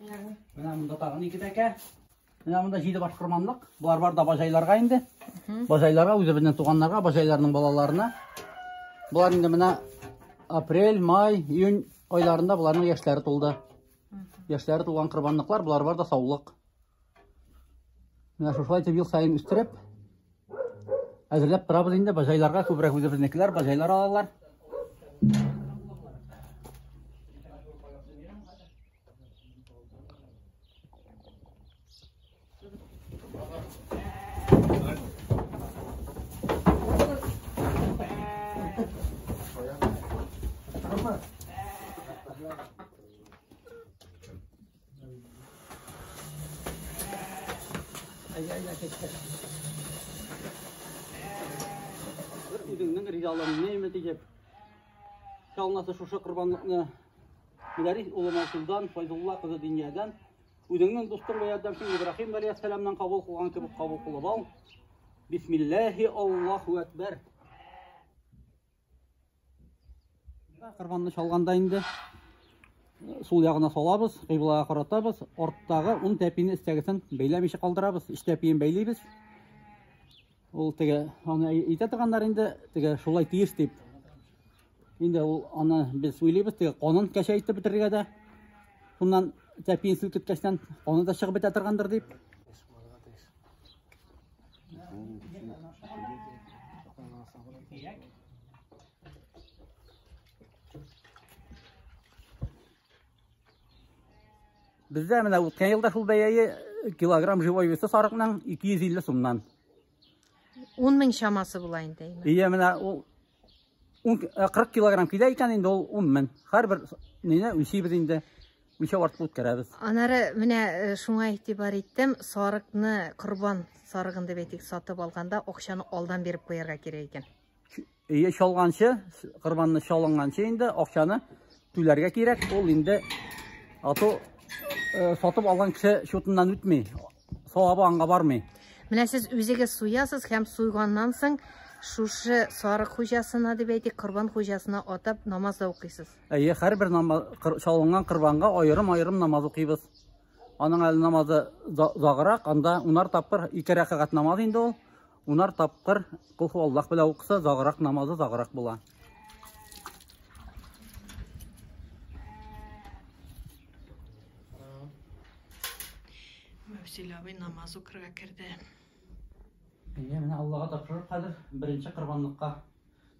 Менә монда тагын ике тәкә. Менә монда җиде баш корманлык. Болар бар да бажайларга инде. Бажайларга, үзебезнең туганнарга, бажайларның балаларына. Болар инде менә апрель, май, июнь айларында боларның яшьләре тулды. Яшьләре тулган корбанлыклар, болар бар да саулык. Менә шушылай итеп ел саен үстереп, әзерләп торабыз инде. Бажайларга күбрәк үзебезнекеләр, бажайлар алалар. Бер үзеңнең ризалыгыңны өмет итеп, чалынасы шушы корбанлыкны Мөдәррис улы Мансурдан, Файзулла кызы Диниядән, үзеңнең дустың вә ярдәмчең Ибраһим галәйһиссәламнан кабул кылган кебек кабул кылып ал. Бисмиллаһи Аллаһу әкбәр. Корбанны чалганда инде сул ягына салабыз, кыйблага каратабыз, арттагы ун тәпине өстәгесен бәйләмичә калдырабыз, өч тәпиен бәйлибез. Ул теге аны әйтә торганнар инде, теге шулай тиеш дип. Инде ул аны без уйлыйбыз, теге канын кәшә итеп бетерергә дә. Шуннан тәпиен селкеткәчтән каны да чыгып бетә торгандыр дип. Бездә менә үткән елда шул бәяе килограмм живой весы сарыкның 250 сумнан. 10 мең чамасы була инде. Ие, менә ул 40 килограмм килә икән инде ул 10 мең. Һәрбер нине үлчибез инде. Үлчәү артык үткәрәбез. Анары менә шуңа игътибар иттем, сарыкны корбан сарыгын дип әйтик, сатып алганда акчаны алдан биреп куярга кирәк икән. Өе чалганчы, корбанны чалынганчы инде акчаны түләргә кирәк. Ул инде ато сатып алган кеше счетыннан үтми. Савабы аңга бармый. Менә сез үзегез суясыз һәм суйганнан соң шушы сарык хуҗасына дип әйтик, корбан хуҗасына атап намаз да укыйсыз. Әйе, һәрбер намаз чалынган корбанга аерым-аерым намаз укыйбыз. Аның әле намазы озаграк, анда унар тапкыр ике рәкәгать намаз инде ул. Унар тапкыр кул Аллаһ белән укыса, озаграк намазы озаграк була. Мәүсил абый намаз укырга керде. Әйе, менә Аллага тапшырып хәзер беренче корбанлыкка,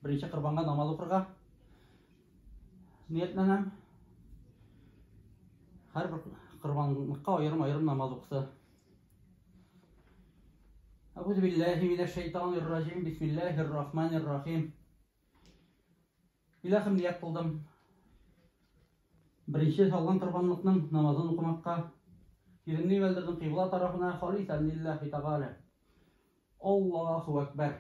беренче корбанга намаз укырга ниятләнәм. Һәрбер корбанлыкка аерым-аерым намаз укыса. Әгуз билләһи минәш шайтанир раҗим. Бисмиллаһир рахманир рахим. Илаһым ният кылдым. Беренче салган корбанлыкның намазын укымакка. Йөземне юнәлдердем кыйбла тарафына, халисан лиллаһи тәгалә. Аллаһу әкбәр.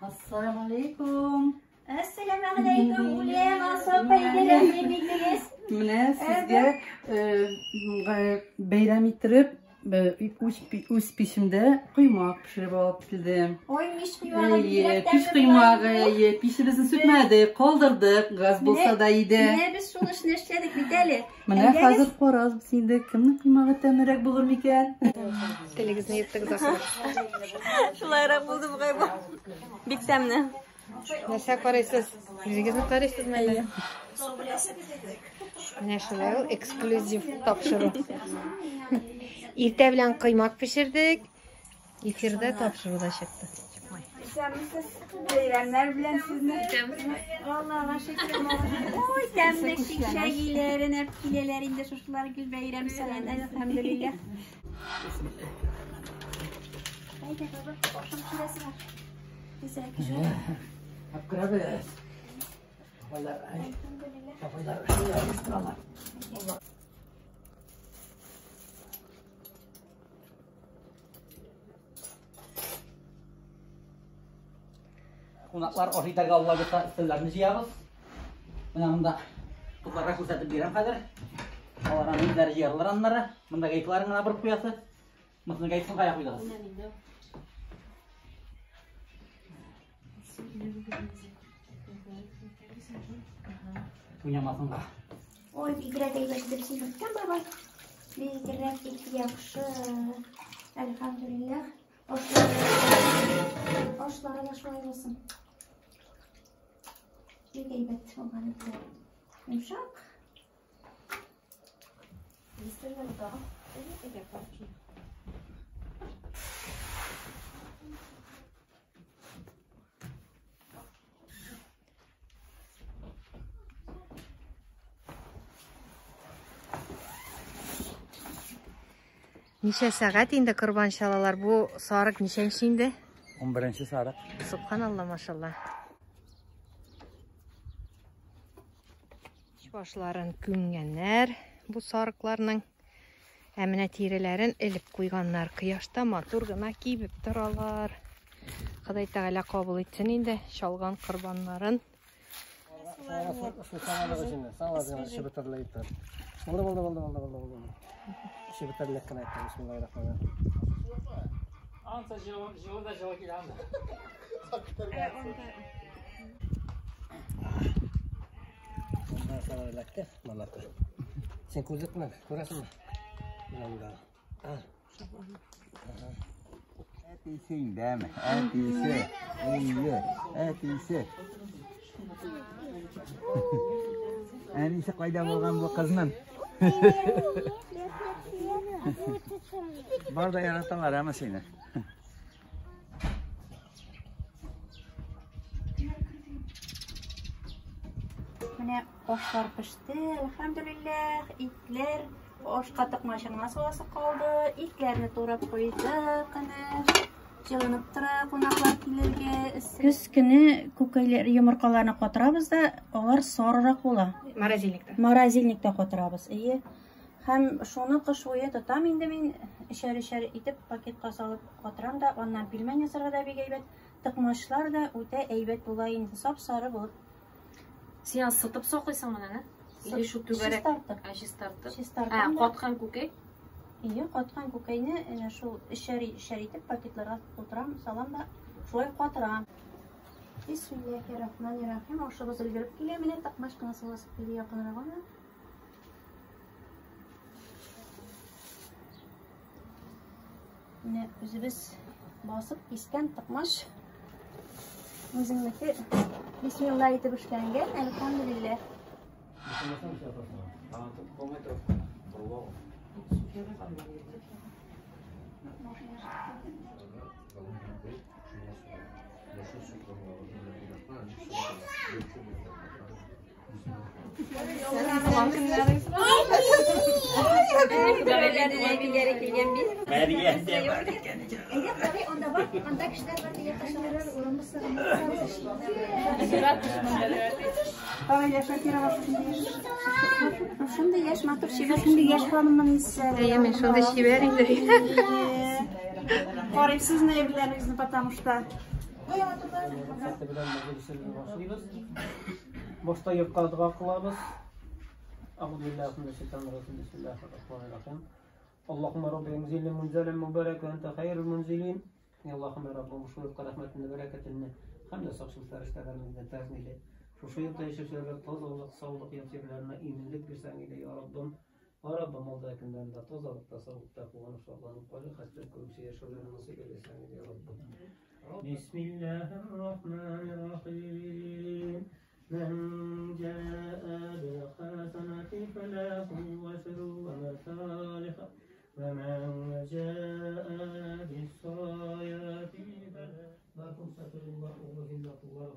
Ассаламу алейкум. Әссәламу алейкум, Улема, сапай рәхмәт битегез. Менә сезгә бәйрәм иттереп үз пичемдә коймак пешереп алып килдем. Ой, мич коймагы бигрәк Пич коймагы, әйе, пичебезне сүтмәдек, калдырдык, газ булса да иде. Менә без шул эшне эшләдек бит әле. Менә хәзер карарбыз инде, кемнең коймагы тәмлерәк булыр микән? Телегезне йоттыгыз ахры. Шулайрак булды бугай бу. Бик тәмле. Нәрсә карыйсыз? Үзегезне карыйсызмы әллә? Менә шулай ул эксклюзив тапшыру. Иртә белән коймак пешердек. Эфирда тапшыру да чыкты. Исәнмесез. Бәйрәмнәр белән сезне. Аллага шөкер. Ой, тәмле чәкчәгиләрен әп киләләр инде шушылар гел бәйрәм саен. Әлхәмдүлилләһ. Әйдә, баба, башым киләсе бар. Әпкерәбез. Бабайлар, бабайлар, торалар. Кунаклар аш итәргә Алла боерса өстәлләрне җыябыз. Менә монда кызларга күрсәтеп бирәм хәзер. Алар аны үзләре җыярлар аннары. Монда гайкаларын гына борып куясы. Монысын гайкасын кая куйдыгыз? Уйнамасынга. Ой, бигрәк әйбәт итеп симерткән бабай. Бигрәк бик яхшы. Әлхәмдүлилләһ. Ашлары да шулай булсын. Бик әйбәт булган иде. Йомшак. Ничә сәгать инде корбан чалалар? Бу сарык ничәнче инде? 11 сарык. Субханалла, машалла. Башларын күмгәннәр бу сарыкларның. Ә менә тиреләрен элеп куйганнар. Кояшта матур гына кибеп торалар. Ходай Тәгалә кабул итсен инде чалган корбаннарын. Булды, булды, булды, булды, булды, булды. Чебетерлек кенә әйттем, бисмиллаһир-рахманир-рахим. Анса җылы да җылы килә анда. Монда сала эләкте, малакы. Син күзлек белән күрәсеңме? Менә А. Әтисе индәме? Әтисе. Әйе, әтисе. Әнисе кайда булган бу кызның? Бар да яраталар, әмма сине. Менә ашлар пеште, әлхәмдүлилләһ, итләр ашка тыкмачыңа саласы калды. Итләрне турап куйдык, әнә. Җылынып тора кунаклар килергә. Көз көне күкәйләр йомыркаларны катырабыз да, алар сарырак була. Морозильникта. Морозильникта катырабыз, әйе. Һәм шуны кыш буе тотам инде мин, өчәр-өчәр итеп пакетка салып катырам да, аннан пельмень ясарга да бик әйбәт. Тыкмачлар да үтә әйбәт була инде, сап-сары булып. Син аны сытып саклыйсың моны, не? Или шул түгәрәк? Чистартып. А, чистартып. Чистартып. А, каткан күкәй? Әйе, каткан күкәйне әнә шул өчәр-өчәр итеп пакетларга тутырам, салам да шулай катырам. Бисмиллахир-рахманир-рахим. Ашыбыз өлгереп килә. Менә токмач кына саласы килде якынрак ана. Менә үзебез басып кискән токмач. Үзеңнеке бисмилла итеп эшләнгән, әлхәмдүлилләһ. Мәрьям дә бар икән. Әйдә, карый, анда бар, анда кешеләр бар дигән Ай, Шакирова шундый яшь, матур чибәр, шундый яшь ханымның исе. Әйе, мин шундый чибәр инде. Карыйм сезне әйберләрегезне, потому что Рөхсәте белән мәҗлесебезне башлыйбыз. Башта йортка дога кылабыз. Әгъузу биллаһи минәш шайтанир раҗим. Бисмиллаһир рахманир рахим. Аллаһумма рабби анзилни мунзалан мубарака анта хайрул мунзилин. Я Аллаһумма раббым, шул йортка рәхмәтеңне, бәрәкәтеңне һәм дә сакчыл фәрештәләреңне тәэмин иле. Шушы йортта яшәүчеләргә тазалык, саулык, ятимнәренә иминлек бирсәң иде, я Раббым. Я Раббым, алда көннәрендә тазалыкта, саулыкта куанып, шатланып, кайгы хәсрәт күрмичә яшәүләрен насыйп әйләсәң иде, я Раббым. Бисмиллаһир-рахманир-рахим. من جاء بالحسنة فله عشر أمثالها ومن جاء بالسيئة فلا لكم ستر الله وزنة الله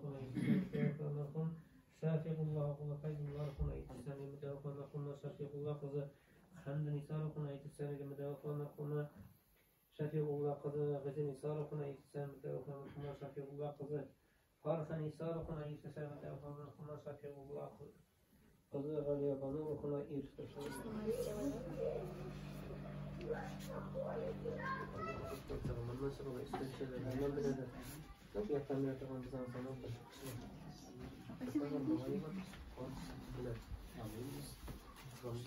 لكم شافق الله وفيض الله لكم ايتسان مدوخ لكم شفيق الله قز حمد نساء لكم ايتسان مدوخ لكم شفيق الله قز غزي نساء لكم ايتسان مدوخ لكم شفيق الله قز Фарха Ниса рухына, Исәсә рухына, Шафигулла кызы Галия Бану рухына ирештерсен. ربنا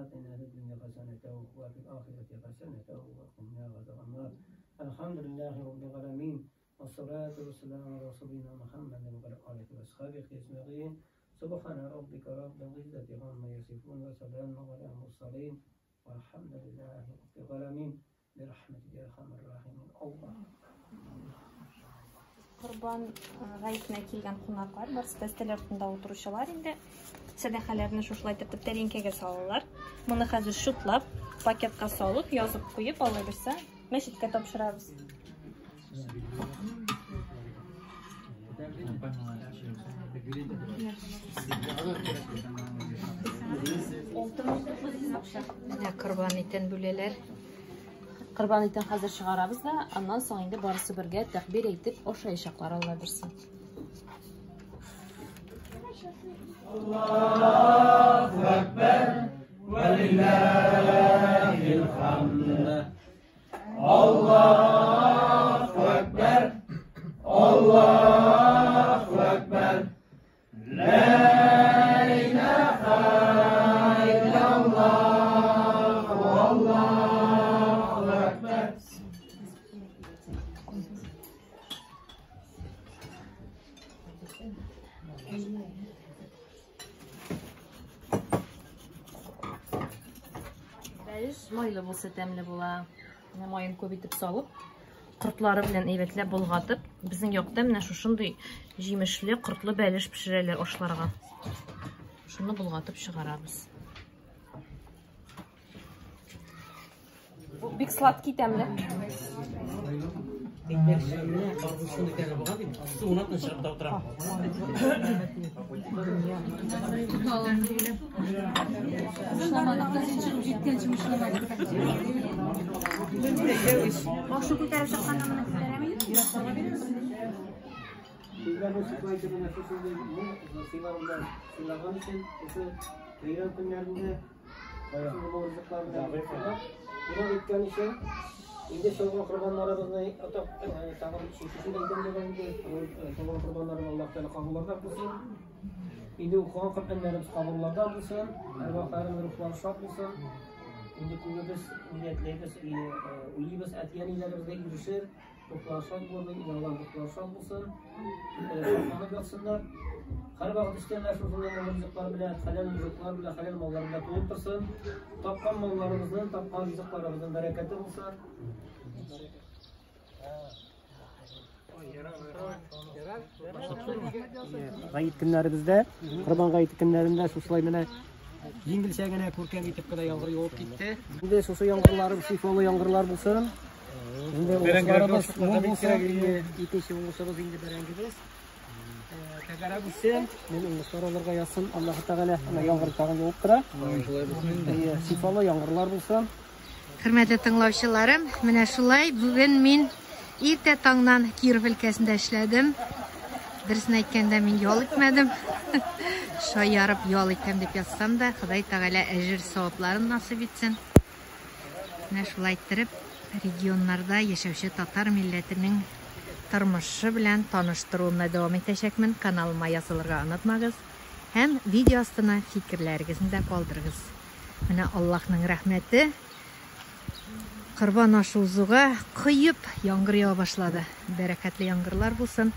آتنا في الدنيا حسنة وفي الآخرة حسنة وقنا عذاب النار. الحمد لله رب العالمين والصلاة والسلام على سيدنا محمد وعلى آله وأصحابه أجمعين. سبحان ربك رب العزة عما يصفون وسلام على المرسلين والحمد لله رب العالمين برحمتك يا أرحم الراحمين. الله. Корбан гаетенә килгән кунаклар, барысы да өстәл артында утыручылар инде сәдакаларны шушылай итеп тәлинкәгә салалар. Моны хәзер шутлап, пакетка салып, язып куеп, алла бирсә, мәчеткә тапшырабыз. Менә корбан итен бүләләр. Корбан итен хәзер чыгарабыз да, аннан соң инде барысы бергә тәкбир әйтеп ашаячаклар, Алла бирсен. Аллаһу акбар ва лиллаһил хамд. Аллаһу акбар, Аллаһу акбар. Ла илаһа иллаллаһ, Аллаһу акбар. Бәлеш майлы булса тәмле була. Менә маен күп итеп салып, кортлары белән әйбәтләп болгатып, безнең якта менә шушындый җимешле кортлы бәлеш пешерәләр ашларга. Шуны болгатып чыгарабыз. Бу бик сладкий тәмле. Башы күтәреп чыкканда моны күтәрәм инде. Безләрне шулай итеп менә шушындый мул сыйлар белән сыйлаган өчен шушы бәйрәм көннәрендә шундый мул ризыклар белән сыйлап, кунак иткән өчен инде чалган корбаннарыбызны атап тагын өченчесен дә әйтәм дигән инде, чалган корбаннарын Аллаһ Тәгалә кабуллардан кылсын. Инде укыган Коръәннәребез кабуллардан булсын, әрвахларыбыз рухлары шат булсын. Инде күбебез ниятләйбез, уйлыйбыз, әти-әниләребезгә ирешер, рухлары шат булыр, инде Аллаһ рухлары шат булсын. Шатланып ятсыннар. Һәрвакыт өстәлләр шушындый мул ризыклар белән, хәләл ризыклар белән, хәләл маллар белән тулып торсын. Тапкан малларыбызның, тапкан ризыкларыбызның бәрәкәте булсын. Гает көннәребездә, Корбан гаете көннәрендә шушылай менә җиңелчә генә күркәм итеп кенә яңгыр явып китте. Инде шушы яңгырларыбыз шифалы яңгырлар булсын. Инде уңышларыбыз мул булсын. Инде икенче уңышыбыз инде бәрәңгебез. Тәгәрәп үссен, мин уңышлар алырга язсын. Аллаһ Тәгалә менә яңгыр тагын явып тора. Шифалы яңгырлар булсын. Хөрмәтле тыңлаучыларым, менә шулай бүген мин иртә таңнан Киров өлкәсендә эшләдем. Дөресен әйткәндә, мин ял итмәдем. Шаярып ял итәм дип язсам да, Ходай Тәгалә әҗер савапларын насыйп итсен. Менә шулай иттереп, регионнарда яшәүче татар милләтенең тормышы белән таныштыруымны дәвам итәчәкмен. Каналыма язылырга онытмагыз һәм видео астына фикерләрегезне дә калдырыгыз. Менә Аллаһның рәхмәте, Корбан ашы узуга коеп яңгыр ява башлады. Бәрәкәтле яңгырлар булсын.